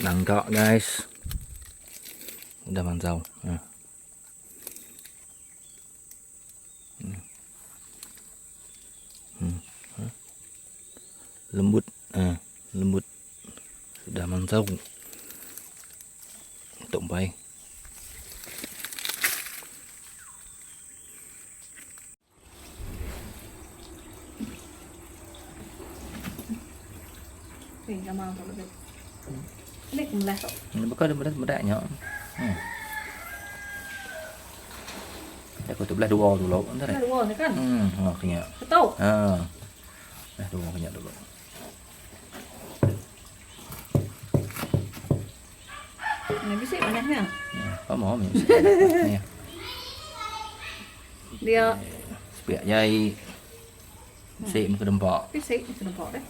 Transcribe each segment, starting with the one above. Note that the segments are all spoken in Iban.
Nangka guys. Udah mansau. Ha. Hmm. Hmm. Ha. Lembut. Ha. Lembut. Sudah mansau. Untuk empai. Ini bukan dia berat beratnya. Hmm. Aku tu belah dua dulu. Belah dua ni kan? Hmm, oh, kena. Betul. Ha. Belah dua kena dulu. Ini bisik banyaknya. Ya, apa mau ni? Ni. Dia Sepiak jai. Bisik muka dempak. Bisik muka dempak deh.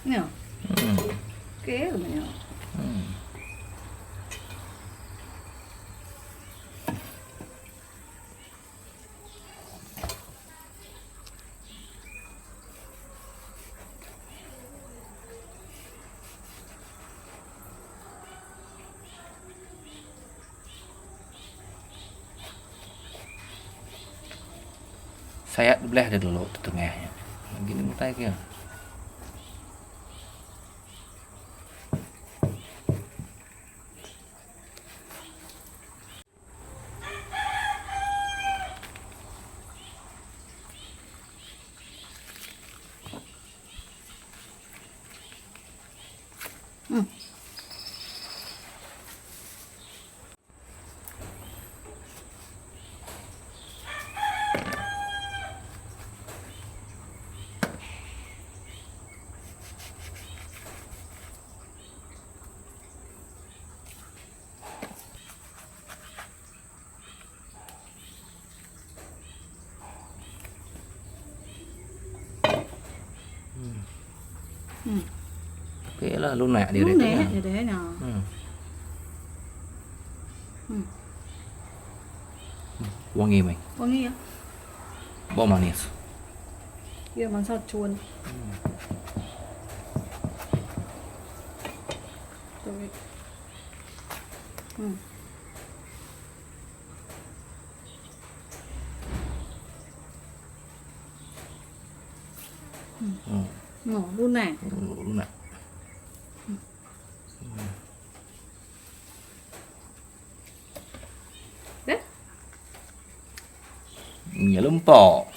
Ni. Okey, lumayan. Sayat belah dia dulu tu tengahnya. Gini mutai ke. Okey lah lunak dia Lunak dia deh nya. Wangi mai. Wangi ya. Bau manis. Ya mansau cuan. Oh, lunak. Lunak. Deh. Nya lempok.